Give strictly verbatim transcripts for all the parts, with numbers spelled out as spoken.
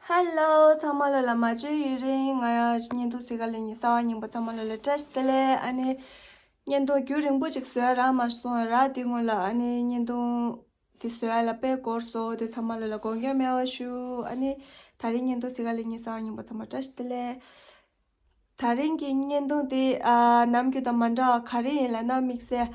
Hello ཚང་མ་ལོ་ལ་མ་བརྗེད་ཡུན་རིང་ང་ཡ་བརྙན་ཐུང་གཟིགས་ག་ལེ་ཉིན་གསར་པ་རྙིང་པ་ཚང་མ་ལོ་ལ་བཀྲ་ཤིས་བདེ་ལེགས། ཨ་ནི་བརྙན་ཐུང་རྒྱུན་རིང་པོ་ཅིག་བཟོས་རག་མ་སོང་ར། དེ་སྔོན་ལ་ཨ་ནི་བརྙན་ཐུང་དེ་བཟོས་ལ་དཔེ་འགོར་སོང་། དེ་ཚང་མ་ལོ་ལ་དགོངས་འགལ་མེད་པ་ཞུ། ཨ་ནི་ད་རིང་བརྙན་ཐུང་གཟིགས་ག་ལེ་ཉིན་གསར་པ་རྙིང་པ་ཚང་མ་བཀྲ་ཤིས་བདེ་ལེགས། ད་རིང་གི་བརྙན་ཐུང་དེ་ཨ་ནམ་རྒྱུན་དང་མ་འདྲ་བ་ག་རེ་ཡིན་ལབ་ན། དམིགས་བསལ་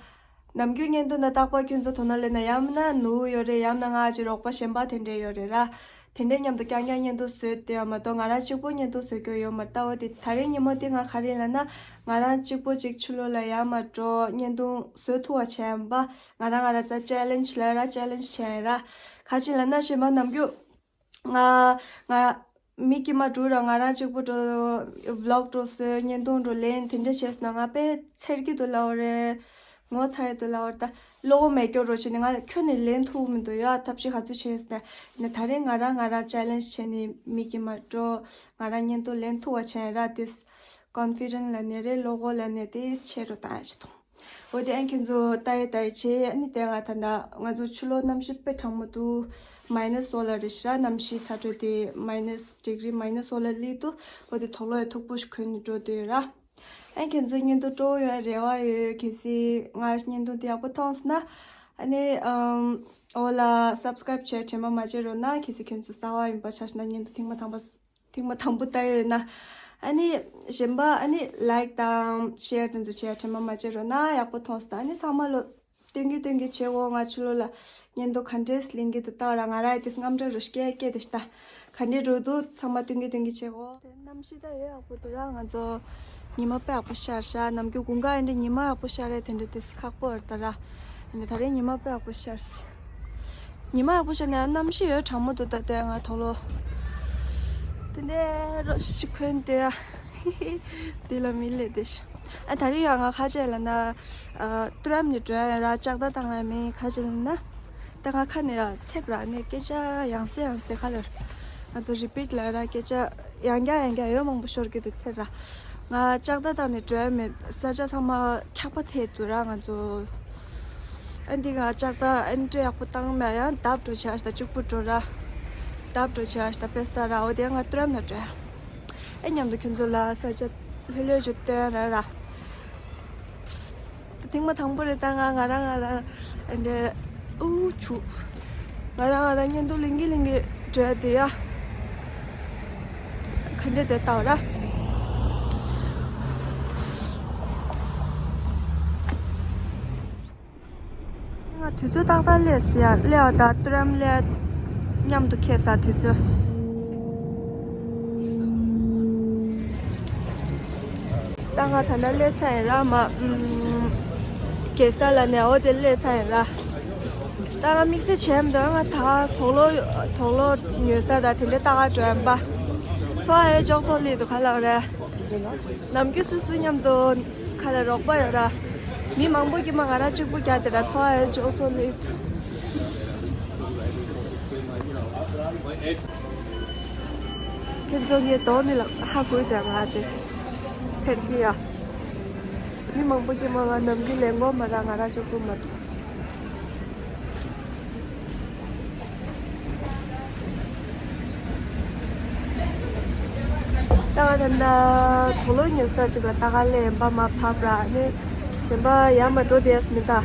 ནམ་རྒྱུན་བརྙན་ཐུང་ན་རྟག་པར་ཁྱོད་ཚོ་དོ་སྣང་སླེབས་ན་ཡང་ན་ནོར་ཡོད་རེད། ཡང་ན་ང་ཅིག་རོགས་པ་གཞན་པ་དེ་འདྲས་ཡོད་རེད་ར། དེ་འདྲས་མཉམ་དུ་རྐྱང་རྐྱང་བརྙན་ཐུང་བཟོས་བསྡད་ཡོད་མ་གཏོགས་ང་རང་གཅིག་པོ་བརྙན་ཐུང་བཟོས་ཀྱི་ཡོད་མ་རེད། ད་འོ་དེ་ད་རིང་ཉིན་མོ་དེ་ང་ག་རེ་ཡིན་ལབ་ན། ང་རང་གཅིག་པོ་ཅིག་ཕྱི་ལོགས་ལ་ཡར་མར་འགྲོ་བརྙན་ཐུང་བཟོ་ཐུབ་པ་བྱས་ཡིན་པ། ང་རང་ང་རང་ཚ་ཆེ་ལེན་ཇི་ལབ་ར། ཆེ་ལེན་ཇི་བྱས་ཡིན་ར། ག་ཅི་ལབ་ན་གཞན་པ་ནམ་རྒྱུན། ང་ང་མི་དཀྱུས་མ་འགྲོ་ར་ང་རང་གཅིག་པུ་འགྲོ། ཝི་ལོག་འགྲོ་བཟོས་བརྙན་ཐུང་འགྲོ་ལེན་དེ་འདྲ་བྱས་ན་ང་དཔེ་ཚེར་གི་འདུག་ལབ་པ་རེད། ངོ་ཚ་ཡི་འདུག་ལབ་པ་རེད། ད་བློ་ཁོག་མེད་སྐྱོ་རོ་བྱས་ནས་ང་ཁྱོན་ནས་ལེན་ཐུབ་མི་འདུག་ཡ། ཐབས་ཤེས་ག་ཚོད་བྱས་ཟེར་ན་ད་རིང་ང་རང་ང་རང་ཆེ་ལེན་ཇི་བྱས་ནས་མི་དཀྱུས་མ་འགྲོ་ང་རང་བརྙན་ཐུང་ལེན་ཐུབ་པ་བྱས་ར། དེ་ཀོན་ཕི་ཌེན་ཊི་ལབ་ནས་རེད། བློ་ཁོག་ལབ་ནས་དེ་ཆེ་རུ་བཏང་ཡ་ཆེད་དུ། འོ་དེ་ཨན་ཁྱེད་ཚོ་ལྟ་ཡི་ལྟ་ཡི་བྱེད། ཨ་ནི་དེ་ང་ད་ལྟ་ང་ཚོ་ཕྱི་ལོགས་གནམ་གཤིས་དཔེ་གྲང་མོ་འདུག་མའི་ནས་སོ་ལ་རེད་ཤག་གནམ་གཤིས་ཚ་དྲོད་དེ་མའི་ནས་ཌི་གི་རི་མའི་ནས་སོ་ལ་སླེབས་འདུག་འོ་དེ་དུག་ལོག་ཡ་མཐུག་པོ་ཞིག་གོན་ནས་འགྲོ་འདོད་ཡོད་ར། ཨན་ཁྱེད་ཚོ་བརྙན་ཐུང་སྤྲོ་པོ་ཡོང་རེ་བ་ཡོད། གལ་སྲིད་ང་བརྙན་ཐུང་དེ་ཡག་པོ་མཐོང་སོང་ན་ཨ་ནི་ཨམ་འོ་ལ་སབ་སི་ཀ་རེབ་བྱས་དྲན་པ་མ་བརྗེད་རོགས་གནང་། གལ་སྲིད་ཁྱེད་ཚོ་གསར་པ་ཡིན་པ་ཆ་བཞག་ན་བརྙན་ཐུང་ཐེངས་མ་དང་པ་ཐེངས་མ་དང་པོ་ལྟ་ཡོད་ན། ཨ་ནི་གཞན་པ་ཨ་ནི་ལའིག་དང་ཤེར་དེ་ཚོ་བྱས་དྲན་པ་མ་བརྗེད་རོགས་གནང་། ཡག་པོ་མཐོང་སོང་ན་ཨ་ནི་ཚང་མ་ལོ་སྟོན་གི་སྟོན་གི་བྱེད་འོ། ང་ཕྱི་ལོགས་ལ་བརྙན་ཐུང་ག་འདྲས་ལེན་གི་འདུག་ལྟ་ར། ང་ར་ཡི་དེ་རྔམ་སྐྲག་རུ་སྐད་སྐད་དེ་ལྟ་ག་འདྲས་འགྲོ་འདུག་ཚང་མ་སྟོན་གི་སྟོན་གི་བྱེད་འོ། གནམ་གཤིས་ད་ཡོད་ཡག་པོ་འདུག་ར། ང་ཚོ་ཉི་མ་དཔེ་ཡག་པོ་ཤར་ཤག་ནམ་རྒྱུན་དགུན་ཁ་ཨེ་འདྲ་ཉི་མ་ཡག་པོ་ཤར་རེད། དེ་འདྲ་དེ་ཁག་པོ་རེད་ད་ར། ཨ་ནི་ད་རེས་ཉི་མ་དཔེ་ཡག་པོ་ཤར་ཤག་ཉི་མ་ཡག་པོ་ཤར་ནས་གནམ་གཤིས་ཡོད་གྲང་མོ་འདུག་ད་ལྟའི་ང་དུག་ལོག་དེ་འདྲའི་རོ་ཞིག་གོན་དེ་ཡ། དེ་ལ་མི་ལས་དེ་ཤི། ཨ་ད་རེས་ཡང་ང་ཁ་ཆེ་ལ་ན་ཨ་ཏུ་རམ་ནས་འགྲོ་ཡ་ར་ལྕགས་རྟ་བཏང་ཡ་མིན། ཁ་ཆེ་ལ་ན་ད་ང་ཁ་ནས་ཡ་ཚེབ་ར་ནས་སྐད་ཆ་ཡང་སེ་ཡང་སེ་ཁ་ལ་ང་ཚོ་རི་པིཊ་ལ་ར་སྐད་ཆ་ཡང་བསྐྱར་ཡང་བསྐྱར་ཡོད་མང་པོ་ཤོར་གི་འདུག་ཚེ་ར། ང་ལྕགས་རྟ་བཏང་ནས་འགྲོ་ཡ་མེད། ས་ཆ་ཚང་མ་འཁྱག་པ་ཐེབས་འདུག་ར་ང་ཚོ། ཨ་འདི་ང་ལྕགས་རྟ་ཨ་འདྲ་ཡག་པོ་བཏང་མེད། ཡང་བརྡབ་འགྲོ་བྱས་ཤ་ད་གཅིག་པུ་འགྲོ་ར། བརྡབ་འགྲོ་བྱས་ཤ་ད་དཔེ་ས་ར། འོ་དེ་ང་ཏུ་རམ་ལ་འགྲོ་ཡ། ཨེ་མཉམ་དུ་ཁྱོད་ཚོ་ལ་ས་ཆ་ལྷོད་ལྷོད་ཅིག་སྟོན་ར་ར། ཐེངས་མ་དང་པོ་རེད་ད་ང་ང་རང་ང་རང་ཨེ་འདྲ་ཨུ་ཆུ། ང་རང་ང་རང་བརྙན་ཐུང་ལིང་གི་ལིང་གི་འགྲོ་ཡ་དེ་ཡ། ག་འདྲ་དེ་ལྟ་བ་ར། ང་དུས་ཚོད་ཏག་ཏག་སླེབས་ཟེར་ཡ་སླེབས་པ་དང་ཏུ་རམ་སླེབས་མཉམ་དུ་ཁེལ་ས་དུས་ཚོད། ད་ང་ད་ལྟ་སླེབས་ཚར་ཡིན་ར་མ། ཨུམ། གེ་སར་ལ་ནས་འོ་དེ་སླེབས་ཚར་ཡིན་ར། ད་ང་དམིགས་བསལ་བྱས་མི་འདུག་ང་ད་དུག་ལོག་དུག་ལོག་ཉོ་ས་དང་དེ་འདྲ་ལྟ་ག་འགྲོ་ཡིན་པ། ཚོ་ཨེ་ཅོག་ཚོགས་ལི་འདུག་ག་ལབ་རེད། ནམ་རྒྱུན་སུ་སུ་མཉམ་དུ་ཁ་ལ་རོགས་པ་ཡོད་ར། མི་མང་པོ་གིས་མ་ང་རང་གཅིག་པུ་རྒྱག་དེ་ར་ཚོ་ཨེ་ཅོག་ཚོགས་ལི། ཁྱེད་ཚོ་ངའི་གདོང་ནི་ལ་ཧ་གོ་དེ་ང་དེ་ཚེར་གི་ཡ། མི་མང་པོ་གིས་མ་ང་ནམ་རྒྱུན་ལེན་གོ་མ་ར་ང་རང་གཅིག་པུ་མ་གཏོགས། ད་ང་ད་ལྟ་དུག་ལོག་ཉོ་ས་ཅིག་ལ་ལྟ་ག་སླེབས་ཡིན་པ། མ་བབས་ར་ནི་གཞན་པ་ཡར་མར་འགྲོ་བསྡད་ཡ་མི་གདའ།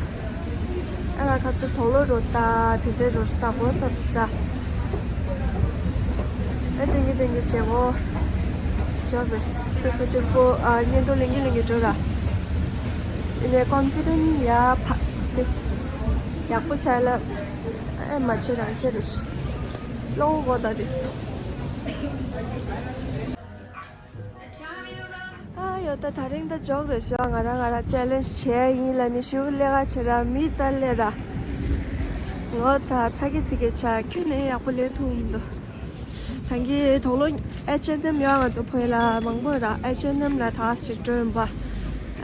ཨ་ང་ཁ་ཐུག་དུག་ལོག་རོ་ལྟ་དེ་འདྲའི་རོ་ལྟ་གོ་བསམ་སྲ། ཨ་ཏིང་གི་ཏིང་གི་བྱེད་གོ། ཅོག་གི་སོ་སོ་གཅིག་པོ་ཨ་བརྙན་ཐུང་ལིང་གི་ལིང་གི་འགྲོ་ར། ཨ་ནི་ཀོན་ཕི་ཌེན་ཊི་ཡ་ཕ་དེ་ཡག་པོ་བྱས་ལ། ཨེ་མ་བྱེད་རང་བྱེད་རེད། བློ་ཁོག་ད་དེ། ཨ་ཡོད་ད་དེ་རིང་ད་ཅོག་རེད་ཤག་ང་རང་ང་རང་ཆེ་ལེན་ཇི་བྱས་ཡིན་ལ་ནི་ཞུ་ལས་ཀ་བྱེད་ར་མི་རྩ་ལས་ར། ངོ་ཚ་ཚ་གི་ཚི་གི་ཆ་ཁྱོད་ནི་ཡག་པོ་ལས་ཐུབ་མི་འདུག་ད་གི་དུག་ལོག་ཨེཆ་ཨེན་ཨེམ་ཡོད་ང་ཚོ་བོད་ལ་མང་པོ་ར། ཨེཆ་ཨེན་ཨེམ་ལ་ད་ཞིག་འགྲོ་ཡིན་པ།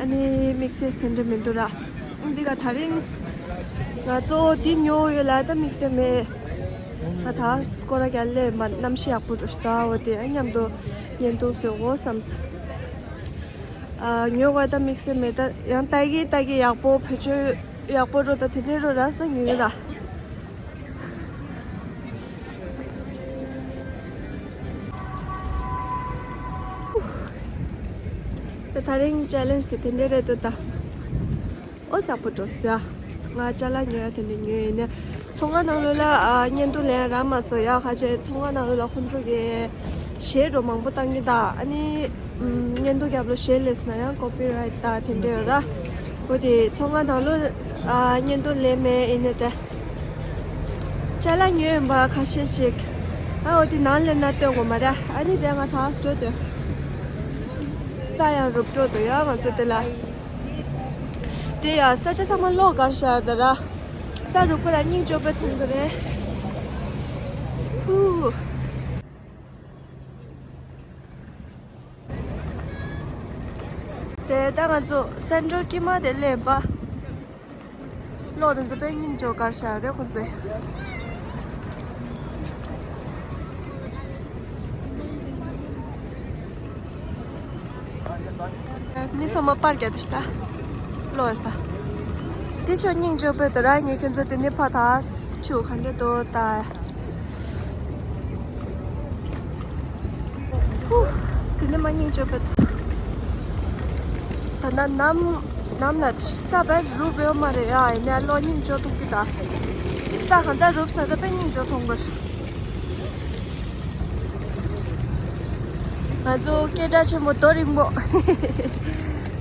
ཨ་ནི་དམིགས་བསལ་དེ་འདྲ་མི་འདུག་ར། འདི་ག་དེ་རིང་ང་ཚོ་འདི་ཉོ་ཡོད་ལ་ད་དམིགས་བསལ་མེད། ང་ད་སྐོར་ར་རྒྱ་ལས་མ་གནམ་གཤིས་ཡག་པོ་འགྲོ་ཤག་ད་འོ་དེ་མཉམ་དུ་བརྙན་ཐུང་བཟོ་དགོས་བསམས། ཨ་ཉོ་དགོས་ད་དམིགས་བསལ་མེད། ད་ཡང་ལྟ་གི་ལྟ་གི་ཡག་པོ་བེད་སྤྱོད་ཡག་པོ་འགྲོ་ད་དེ་འདྲའི་རོ་ར་ས་ཉོ་ཡོད་ད། ད་རིང་ཅེ་ལེན་ཇི་དེ་དེ་འདྲས་རེད་འདུག་ད། ཨོ་ས་པོ་འགྲོ་ས། ང་ཅ་ལག་ཉོ་ཡ་དེ་འདྲས་ཉོས་ཡིན་ནས། ཚོང་ཁང་ནང་ལོགས་ལ་ཨ་བརྙན་ཐུང་ལེན་རག་མ་སོང་ཡ། ཁ་ཆེ་ཚོང་ཁང་ནང་ལོགས་ལ་ཁོང་ཚོ་གི་གཞས་འགྲོ་མང་པོ་བཏང་གི་ད། ཨ་ནི་ཨམ་བརྙན་ཐུང་རྒྱབ་ལོ་གཞས་ལས་ན་ཡང་ཀོ་པི་རའེ་ཊི་ད་དེ་འདྲས་ཡོད་ར། འོ་དེ་ཚོང་ཁང་ནང་ལོགས་ཨ་བརྙན་ཐུང་ལེན་མེད་ཡིན་ནས་དེ། ཅ་ལག་ཉོས་ཡིན་པ་ཁ་ཤས་ཤིག་ཨ་འོ་དེ་ནང་ལེན་ན་སྟོན་དགོས་མ་རེད། ཨ་ནི་དེ་ང་ཐག་སྤྲོད་དོ། ས་ཡང་རུབ་འགྲོ་འདུག་ཡ་ང་ཚོ་དེ་ལ། དེ་ཡ་ས་ཆ་ཚང་མ་གློག་དཀར་ཤར་ད་ར། ས་རུབ་ཁོ་ར་སྙིང་རྗེ་པོ་མཐོང་གི་རེད། ཧུ། དེ་ད་ང་ཚོ་སེན་ཊར་དཀྱིལ་མ་དེ་སླེབས་པ། གློག་དེ་ཚོ་དཔེ་སྙིང་རྗེ་པོ་དཀར་ཤར་རེད་ཁོ་ཚོས། མི་ཚང་མ་པར་རྒྱག་དེ་ཤི་ད། གློག་ཡོད་ས། དེ་ཆོ་སྙིང་རྗེ་པོ་དེ་ར་ཉེ་ཁྱོད་ཚོ་དེ་ནས་ཕ་ཐག་ཆུ་ག་འདྲ་འདུག་ད། ཧུ། དེ་ནས་མ་སྙིང་རྗེ་པོ་དེ། ད་ན་ནམ་ནམ་ལ་ས་བས་རུབ་ཡོད་མ་རེད་ཡ། ཡིན་ན་གློག་སྙིང་རྗེ་མཐོང་གི་ད། ས་གང་ཚ་རུབ་ས་ད་དཔེ་སྙིང་རྗེ་མཐོང་གི། ང་ཚོ་སྐད་གྲགས་ཆེན་པོ་རྡོ་རིང་པོ།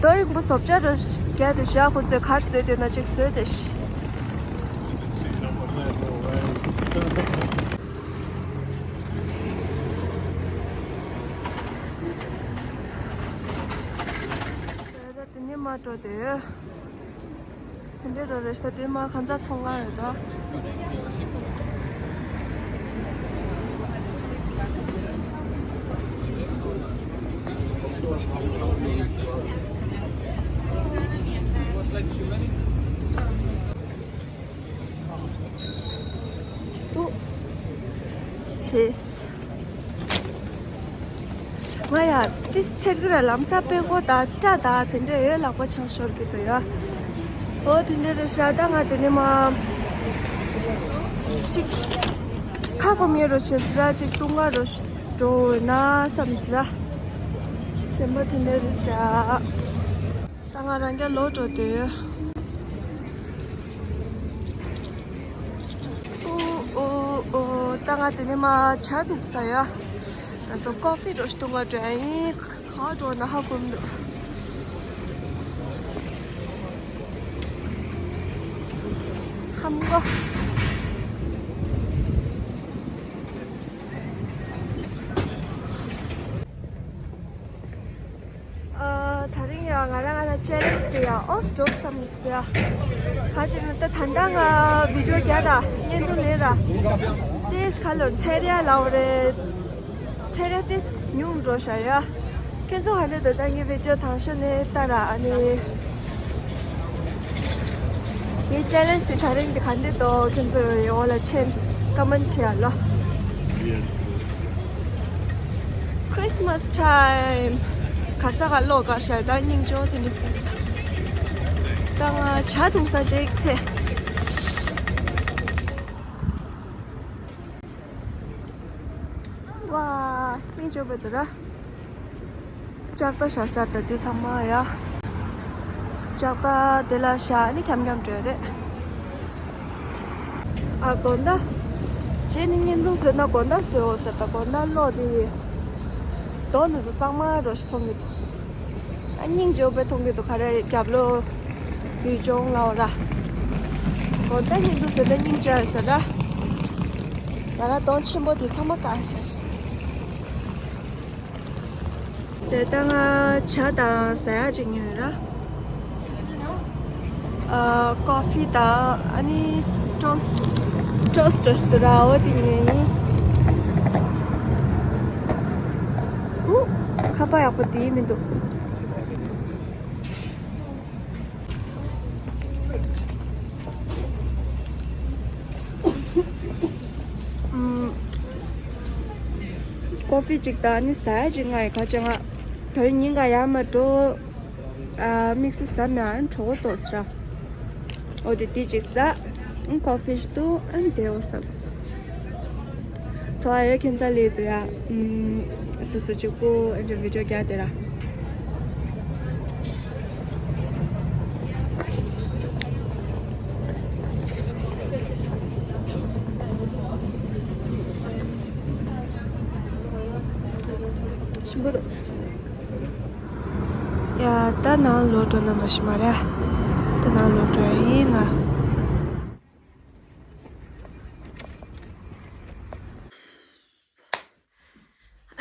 རྡོ་རིང་པོ་བཟོ་བྱ་རུ་རྒྱ་དེ་ཤ་ཁོ་ཚོས་གར་བཟོས་དེ་ན་ཅིག་བཟོས་དེ། དེ་ནས་མ་འགྲོ་དེ། དེ་འདྲའི་རོ་རེ་ཤ་དེ་མ་གང་ཚ་ཚོང་ཁང་རེད་ད། ཨུ། ཤེས། ང་ཡ་ཏི་ཚེར་གི་ར་ལམ་ས་པེ་གོ་ད་སྐྲ་ད་དེ་འདྲ་ཡོད་ལག་པ་ཆང་ཤོར་གི་དུ་ཡ། ཨོ་དེ་འདྲ་རེ་ཤ་ད་ང་དེ་ནས་མ་ཅིག་ཁ་སྐོམ་ཡོད་རོ་བྱེད་ཟེར་ར་ཅིག་བཏུང་ག་རོ་འགྲོ་ན་བསམ་ཟེར་ར། ཆེན་པོ་དེ་འདྲ་རེ་ཤ། ད་ང་རང་རྒྱལ་ལོ་འགྲོ་དུས། ཨོ་ཨོ་ཨོ། ད་ང་དེ་ནས་མ་ཇ་འཐུང་ས་ཡ། ང་ཚོ་ཀོ་ཧྥི་འགྲོ་ཞིག་འཐུང་བ་འགྲོ་ཡིན། གང་འགྲོ་ན་ཧ་གོ་མི་འདུག་ཧམ་གོ། ཨ། ད་རིང་ཡང་ང་རང་ང་རང་ཅེ་ལེན་ཇི་དེ་ཡང་ཨོ་འགྲོ་བསམ་ཡ། ག་ཅིག་ན་ད་ད་ལྟ་ང་བི་ཌི་ཡོ་རྒྱག་ར་བརྙན་ཐུང་ལེན་ར། ཏེས་ཁ་ལོར་ཚེ་རིང་ལའོ་རེད། ཚེ་རིང་ཏེས་ཉུང་འགྲོ་ཤ་ཡ། ཁྱེད་ཚོ་ག་འདྲ་འདུག་ད་ངའི་བི་ཌི་ཡོ་དང་ཤོ་ནས་ལྟ་ར་ཨ་ནི། ངའི་ཅེ་ལེན་ཇི་དེ་ད་རིང་དེ་ག་འདྲ་འདུག་ཁྱེད་ཚོ་ཡོང་ལ་ཆེན་ཀ་མེན་ཊི་བྲིས་ཨ་ལོ། Christmas time. ག་ས་ག་ལོ་གར་ཤར་ད་སྙིང་རྗེ་དེ་འདྲ་ཟེར། ད་ང་ཇ་འཐུང་ས་ཅིག་ཚེ། ཝ། སྙིང་རྗེ་པོ་འདུག་ར། ལྕགས་རྟ་བཞག་ས་ད་དེ་ཚང་མ་ཡ། ལྕགས་རྟ་དེ་ལ་བཞག་ནི་འཁྱམ་འཁྱམ་འགྲོ་རེད། ཨ་དགོང་དག་རྗེས་ནི་བརྙན་ཐུང་བཟོས་ན་དགོང་དག་བཟོས་འོ་ཟེར་ད་དགོང་དག་གློག་དེ་ཡིན། དོ་ནི་ཚོ་གཙང་མ་རོ་ཞིག་མཐོང་གི་འདུག་ཨ་སྙིང་རྗེ་པོ་མཐོང་གི་འདུག་ག་རེ་རྒྱབ་ལོ། ཡུལ་ལྗོངས་ལའོ་ར། དགོང་དག་བརྙན་ཐུང་བཟོས་ན་སྙིང་རྗེ་ཟེར་ར། ང་རང་གདོང་ཆེན་པོ་དེ་ཚང་མ་བཀག་ཤག་དེ་ལྟ་ང་ཇ་དང་ཟ་ཡག་ཅིག་ཉོས་ར། ཨ། ཀོ་ཧྥི་དང་ཨ་ནི་ཊོ་སི་ཊི། ཊོ་སི་ཊི་ཞིག་འདུག་ར་འོ་དེ་ཉོས་ཡིན། ཨུ། ཁ་པར་ཡག་པོ་དེ་མི་འདུག་ཨུམ། ཀོ་ཧྥི་གཅིག་དང་ནི་ཟ་ཡ་གཅིག་ང་ཡི་ཁ་ཆེ་ང་། དོ་རིང་ཉིན་ག་ཡར་མ་འགྲོ། ཨ། དམིགས་བསལ་ཟ་མི་ཨ་ནི་གྲོད་ཁོག་ལྟོགས་སོང་ར། འོ་དེ་དེ་གཅིག་ཟ། ཨང་ཀོ་ཧྥི་ཞིག་འཐུང་ཨ་ནི་དེ་འོ་བསམ་སོང་། ཚོ་ཨ་ཡོད་ཁྱེད་ཚ་ལས་དུ་ཡ། ཨུམ། སོ་སོ་གཅིག་པོ་ཨ་ནི་བི་ཌི་ཡོ་རྒྱག་དེ་ར། ཆེན་པོ་འདུག་ཡ། ད་ནང་ལོག་འགྲོ་ན་མ་ཤི་མ་རེད། ད་ནང་ལོག་འགྲོ་ཡིན་ང་།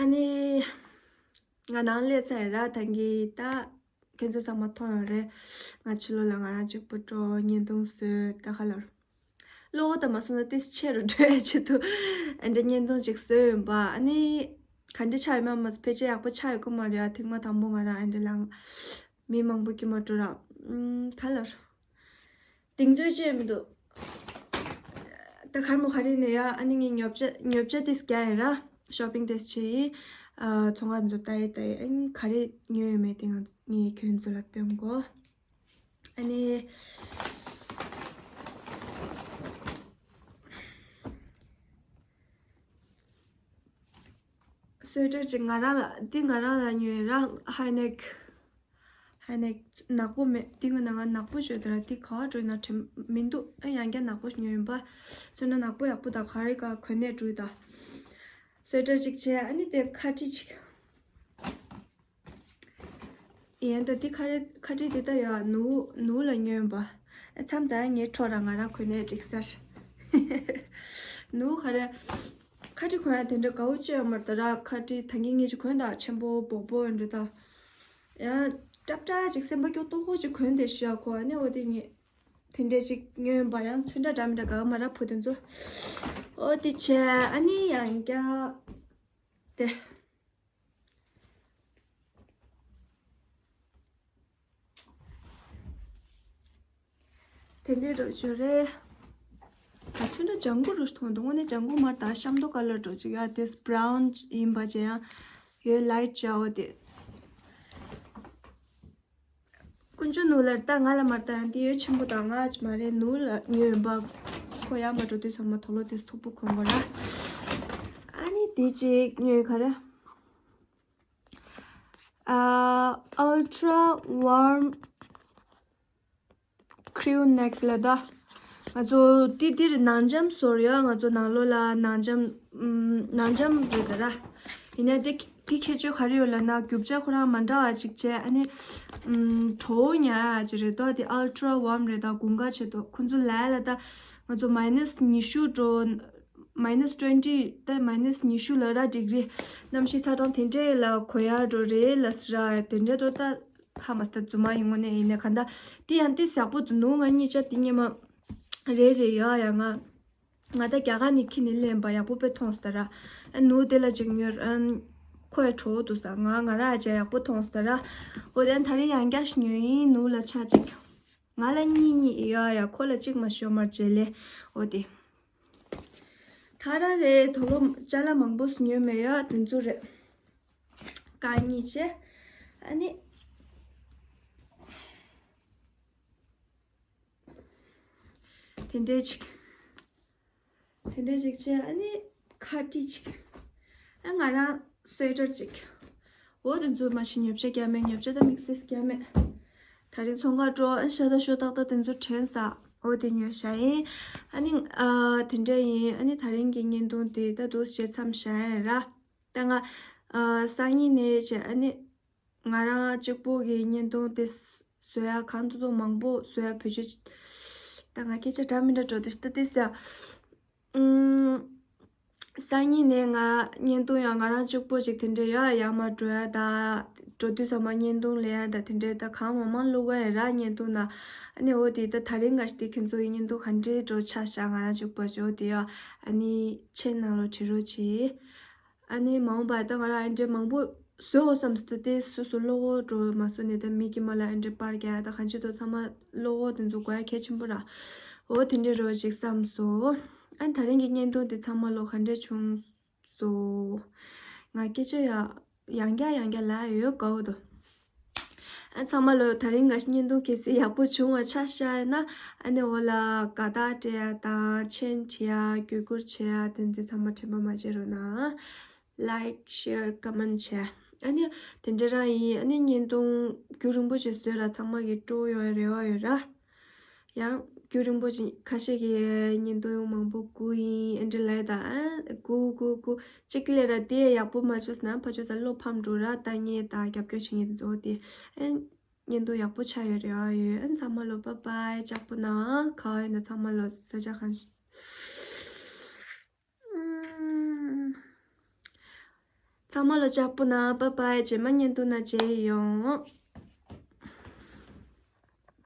ཨ་ནི། ང་ནང་སླེབས་ཚར་ཡིན་ར། ད་གིན་ད་ཁྱེད་ཚོ་ཚང་མ་མཐོང་ཡོད་རེད། ང་ཕྱི་ལོགས་ལ་ང་རང་གཅིག་པུ་འགྲོ། བརྙན་ཐུང་བཟོས། ད་ག་ལེར་གློ་བོ་དང་མ་སོང་ན་ཏིས་ཆེ་རུ་འགྲོ་ཡ་ཆེད་དུ་ཨ་འདྲ་བརྙན་ཐུང་ཅིག་བཟོས་ཡོད་པ། ཨ་ནི་ག་འདྲ་ཆགས་ཡོད་མ་མ་སོང་། ཕལ་ཆེར་ཡག་པོ་ཆགས་ཡོད་ཀྱི་མ་རེད། ཨ་ཐེངས་མ་དང་པོ་ང་རང་ཨ་འདྲ་ལངས། མི་མང་པོ་སྐྱེལ་མ་འགྲོ་ར། ཨམ། ག་ལེར་གདེང་ཚོད་ཅི་ཡང་མི་འདུག་ད་གར་མོ་ག་རེ་ནས་ཡ། ཨ་ནི་ངས་ཉོ་ཆ་ཉོ་ཆ་ཏིས་རྒྱག་ཡིན་ར། ཤོ་པིང་ཏིས་བྱས་ཡིན། ཨ། ཚོང་ཁང་ཚོ་ལྟ་ཡི་ལྟ་ཡི། ཨ་ནི་ག་རེ་ཉོས་ཡོད་མེད་དེ་ང་ངས་ཁྱོད་ཚོ་ལ་སྟོན་གོ། ཨ་ནི་སུའེ་ཊར་ཅིག་ང་རང་ལ། འདི་ང་རང་ལ་ཉོས་ར། ཧའི་ནེག་ཧའི་ནེག་ནག་པོ་མེད། འདི་ངོ་ན་ང་ནག་པོ་བྱོས་དེ་ར། འདི་ག་བར་འགྲོ་ན་དྲན་མི་འདུག་ཨ་ཡང་བསྐྱར་ནག་པོ་ཉོས་ཡིན་པ། མཚོན་ན་ནག་པོ་ཡག་པོ་དང་ག་རེ་ག་གོན་ནས་འགྲོ་ཡི་ད། སུའེ་ཊར་ཅིག་བྱས། ཨ་ནི་དེ་ཁ་དཀྲིས་ཅིག་ཡིན་ད། འདི་ཁ་རེ་ཁ་དཀྲིས་དེ་ད་ཡ་ནུ་ནུ་ལ་ཉོས་པ། མཚམས་མཚམས་ངའི་ཁྲོ་ར་ང་རང་གོན་ནས་འགྲིག་ས་རེད། ནུ་ག་རེ། ཁ་དཀྲིས་གོན་ཡ་དེ་འདྲ་དགའ་བོ་ཅི་ཡང་མ་རེད་ད་ར། ཁ་དཀྲིས་ད་གིན་ངས་ཅིག་གོན་ད། ཆེན་པོ་སྦོག་སྦོག་འདྲ་ད། ཡང་སྲབ་སྲབ་ཅིག་སེམས་པ་སྐྱོ་ཏོག་ཅིག་གོན་དེ་ཤི་ཡ་ཁོ། ཨ་ནི་འོ་དེ་ངས་དེ་འདྲས་ཅིག་ཉོས་པ། ཡང་ཚོན་ཁྲ་འདྲ་མི་འདྲ་དགའ་བ་མ་ར་ཕོ་དེ་ཚོ། འོ་དེ་བྱས། ཨ་ནི་ཡང་བསྐྱར་དེ། དེ་འདྲས་འགྲོ་རྒྱུ་རེད། ད་ཚོན་ཁྲ་ལྗང་གུ་རུ་མཐོང་འདུག་དངོས་གནས་ལྗང་གུ་མ་རེད་ད། ཤམ་ཐོག་ཀ་ལར་འགྲོ་རྒྱུ་ཡ། དེ་བྷ་རའུན་ཡིན་པ་བྱས། ཡང་ཡོད་ལའིཊ་བྱའོ་དེ། དཀོན་མཆོག་ནུ་ལ་ད་ང་ལ་མ་རེད་ད། ཡང་དེ་ཡོད་ཆེན་པོ་དང་ང་ཅི་མ་རེད། ནུ་ལ་ཉོས་ཡིན་པ། ཁོ་ཡར་མར་འགྲོ་དུས་ཚང་མ་དུག་ལོག་དེ་མཐུག་པོ་གོན་དགོས་ར། ཨ་ནི་དེ་གཅིག་ཉོས། ག་རེ། ཨ། Ultra Warm Crew Neck ལབ་ད། ང་ཚོ་དེ་འདིར་ནང་འཇམ་བཟོ་ཡོད། ང་ཚོ་ནང་ལོགས་ལ་ནང་འཇམ། ཨམ། ནང་འཇམ་རེད་ད་ར། ཡིན་ན་དེ་དེ་ཁྱད་ཆོས་ག་རེ་ཡོད་ལབ་ན། རྒྱུ་ཆ་ཁོ་རང་མ་འདྲ་བ་ཅིག་བྱས། ཨ་ནི། ཨམ། དྲོ་བོ་ཉར་ཡ་ཅིག་རེད་དོ། དེ་Ultra Warm རེད་ད། དགུན་ཁ་ཆེད་དུ། ཁོ་ཚོ་ལ་ལ་ད་ང་ཚོ་མའི་ནས་ཉི་ཤུ་འགྲོ། མའི་ནས་ཊུ་ཝེན་ཊི། ད་མའི་ནས་ཉི་ཤུ་ལ་ར། ཌི་གི་རི་གནམ་གཤིས་ཚ་གྲང་དེ་འདྲས་ལ་གོན་ཡ་འགྲོ་རེད་ལབ་ས་ར། དེ་འདྲས་འགྲོ་ད། ཧ་མ་སྟ་རྫུན་མ་ཡིན་དངོས་གནས་ཡིན་ནས། ག་འདྲ་དེ་ཡང་དེ་ཡག་པོ་འདུག་ནུ་ང་གཉིས་ཆ་དེ་སྔོན་མ་རེད་རེད་ཡ་ཡ། ང་ང་ད་རྒྱ་གར་ནས་ཁྱེར་ནས་ལེན་པ་ཡག་པོ་དཔེ་མཐོང་སྟེ་ར། ཨ་ནུ་དེ་ལ་ཅིག་ཉོས། ཨ་ཁོ་ཡ་དྲོ་བོ་འདུག་ས། ང་ང་ར་ཅིག་ཡག་པོ་མཐོང་སྟེ་ར། འོ་དེ་ད་རིང་ཡང་བསྐྱར་ཉོས་ཡིན། ནུ་ལ་ཆ་ཅིག་ང་ལ་གཉིས་གཉིས་ཡ་ཡ། ཁོ་ལ་གཅིག་མ་ཤོར་མར་བྱས་ལེ། འོ་དེ། ཐ་ར་རེད། དུག་ལོག་ཅ་ལག་མང་པོ་ཉོས་མེད་ཡ། དེ་ཚོ་རེད། རྐང་གཉིས་བྱས། ཨ་ནི། དེ་འདྲས་ཅིག་དེ་འདྲས་ཅིག་བྱས། ཨ་ནི་ཁ་དཀྲིས་ཅིག་ཨ་ང་རང་སུའེ་ཊར་ཅིག་འོ་དེ་ཚོ་མ་གཞི་ཉོ་ཆ་རྒྱག་མེད། ཉོ་ཆ་དང་དམིགས་བསལ་རྒྱག་མེད། ད་རིང་ཚོང་ཁང་འགྲོ། ཨ་ཤ་ད་ཤོ་ཏག་ཏག་དེ་ཚོ་དྲན་ས། འོ་དེ་ཉོས་བཞག་ཡིན། ཨ་ནི་ཨ་དེ་འདྲས་ཡིན། ཨ་ནི་ད་རིང་གི་བརྙན་ཐུང་དེ་ད་འདུག་སེ་མཚམས་བཞག་ཡིན་ར། ད་ང་ཨ་སང་ཉིན་ནས་བྱས། ཨ་ནི་ང་རང་གཅིག་པོ་གི་བརྙན་ཐུང་དེ་བཟོ་ཡ་གང་ཐུབ་ཐུབ་མང་པོ་བཟོ་ཡ་བེད་སྤྱོད། ད་ང་སྐད་ཆ་འདྲ་མི་འདྲ་འགྲོ་དེ་ལྟ་དེ་ཟེར། ཨུམ། སང་ཉིན་ནས་ང་བརྙན་ཐུང་ཡང་ང་རང་གཅིག་པོ་ཅིག་དེ་འདྲ་ཡ་ཡར་མར་འགྲོ་ཡ་ད། འགྲོ་དུས་ཚང་མ་བརྙན་ཐུང་ལེན་ཡ་ད། དེ་འདྲ་ད་གང་མང་མང་བླུག་ག་ཡ་ར། བརྙན་ཐུང་ན། ཨ་ནི་འོ་དེ་ད་ད་རིང་ང་ཞིག་དེ་ཁྱོད་ཚོ་ཡི་བརྙན་ཐུང་ག་འདྲའི་འགྲོ་ཆ་བཞག་ང་རང་གཅིག་པོ་ཅིག་འོ་དེ་ཡ་ཨ་ནི་ཆེ་ནང་ལོ་བྲི་རོགས་བྱེད། ཨ་ནི་མ་འོངས་པ་ད་ང་རང་ཨེ་འདྲའི་མང་པོ་བཟོ་འོ་བསམ་སྟེ་དེ་སོ་སོ་བློ་ཁོག་འགྲོ་མ་སོང་ནས། ད་མི་གི་མ་ལ་ཨེ་འདྲའི་པར་རྒྱག་ད་གང་ཅི་དོ་ཚང་མ་བློ་ཁོག་དེ་ཚོ་དགོས་ཡ་གལ་ཆེན་པོ་ར། འོ་དེ་འདྲའི་རོ་ཅིག་བསམ་སོང་། ཨ་ནི་ད་རིང་གི་བརྙན་ཐུང་དེ་ཚང་མ་ལོ་ག་འདྲ་བྱུང་སོང་། ང་སྐད་ཆ་ཡ་ཡང་བསྐྱར་ཡང་བསྐྱར་ལབ་ཡོད་དགའ་བོ་འདུག་ཨ་ཚང་མ་ལོ་ད་རིང་ང་བརྙན་ཐུང་གལ་སྲིད་ཡག་པོ་བྱུང་བ་ཆ་བཞག་ན། ཨ་ནི་འོ་ལ་དགའ་རྟགས་སྤྲད་ཡ་དང་མཆན་བྲིས་ཡ་བརྒྱུད་བསྐུར་བྱེད་ཡ་དེ་འདི་ཚང་མ་དྲན་པ་མ་བརྗེད་རོགས་གནང་། Like, share, comment བྱས། ཨ་ནི་དེ་འདྲ་རང་ཡིན། ཨ་ནི་བརྙན་ཐུང་རྒྱུན་རིང་པོ་ཅིག་བཟོས་ར་ཚང་མ་གི་སྤྲོ་ཡོང་བའི་རེ་བ་ཡོད་ར། ཡང་ རྒྱུན་རིང་པོ་ཅིག་ཁ་ཤས་ཀྱིས་བརྙན་ཐུང་མང་པོ་བསྐུར་ཡིན་ཨེ་འདྲ་ལབ་ད། ཨ་བསྐུར་བསྐུར་བསྐུར་གཅིག་ལས་ར་དེ་ཡག་པོ་མ་བྱུང་ན་ཕར་ཕྱོགས་ས་བློ་ཕམ་འགྲོ་ར། ད་ངས་ད་རྒྱབ་སྐྱོར་བྱེད་མཁན་དེ་ཚོ་དེ་ཨེ་བརྙན་ཐུང་ཡག་པོ་ཆགས་ཡོད་རེད། ཨ་ཡོད། ཨ་ཚང་མ་ལོ་bye bye། ལྕགས་པོ་ན་ག་བ་ཡོད་ན་ཚང་མ་ལོ་ས་ཆ་གང་ཚང་མ་ལོ་ལྕགས་པོ་ན་bye bye། རྗེས་མ་བརྙན་ཐུང་ན་མཇལ་ཡོང་།